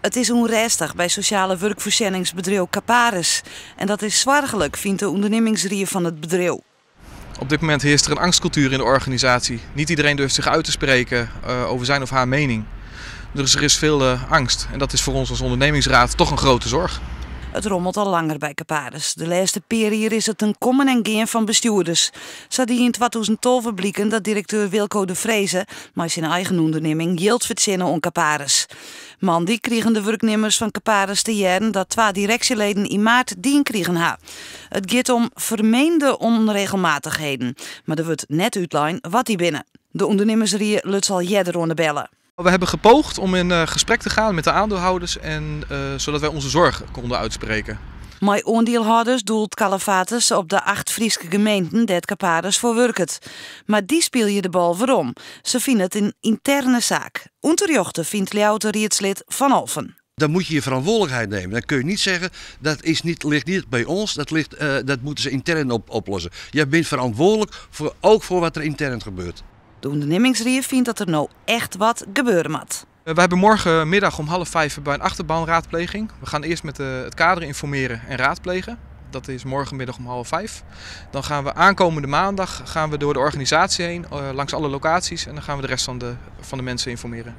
It is ûnrêstich by sosjale wurkfoarsjenningsbedriuw Caparis. En dat is soarchlik, fynt de ûndernimmingsrie fan it bedriuw. Op dit moment heerst er een angstcultuur in de organisatie. Niet iedereen durft zich uit te spreken over zijn of haar mening. Dus er is veel angst en dat is voor ons als ondernemingsraad toch een grote zorg. It rommelt al langer by Caparis. De lêste pear jier is it in kommen en gean fan bestjoerders. Sa die yn 2012 bliken dat direkteur Wilco de Vreeze mei syn eigen ûndernimming jild fertsjinne oan Caparis. Moandei krigen de wurknimmers fan Caparis te hearren dat twa direksjeleden yn maart dien krigen ha. It giet om vermeende onregelmatigheden, mar der wurdt net útlein wat dy binne. De ûndernimmersrie luts al earder oan de belle. We hebben gepoogd om in gesprek te gaan met de aandeelhouders en zodat wij onze zorg konden uitspreken. Mei oandielhâlders doelt Kalafatis op de acht Fryske gemeenten dêr't Caparis foar wurket. Mar dy spylje de bal werom. Se fine it in ynterne saak. Ûnterjochte, fynt Ljouwerter riedslid Van Alphen. Dan moet je je verantwoordelijkheid nemen. Dan kun je niet zeggen, dat is niet, ligt niet bij ons, dat moeten ze intern oplossen. Jij bent verantwoordelijk ook voor wat er intern gebeurt. De ûndernimmingsrie fynt dat der no echt wat gebeure moat. We hebben morgenmiddag om 4.30 bij een achterbanraadpleging. We gaan eerst met het kader informeren en raadplegen. Dat is morgenmiddag om 4.30. Dan gaan we aankomende maandag door de organisatie heen, langs alle locaties. En dan gaan we de rest van de mensen informeren.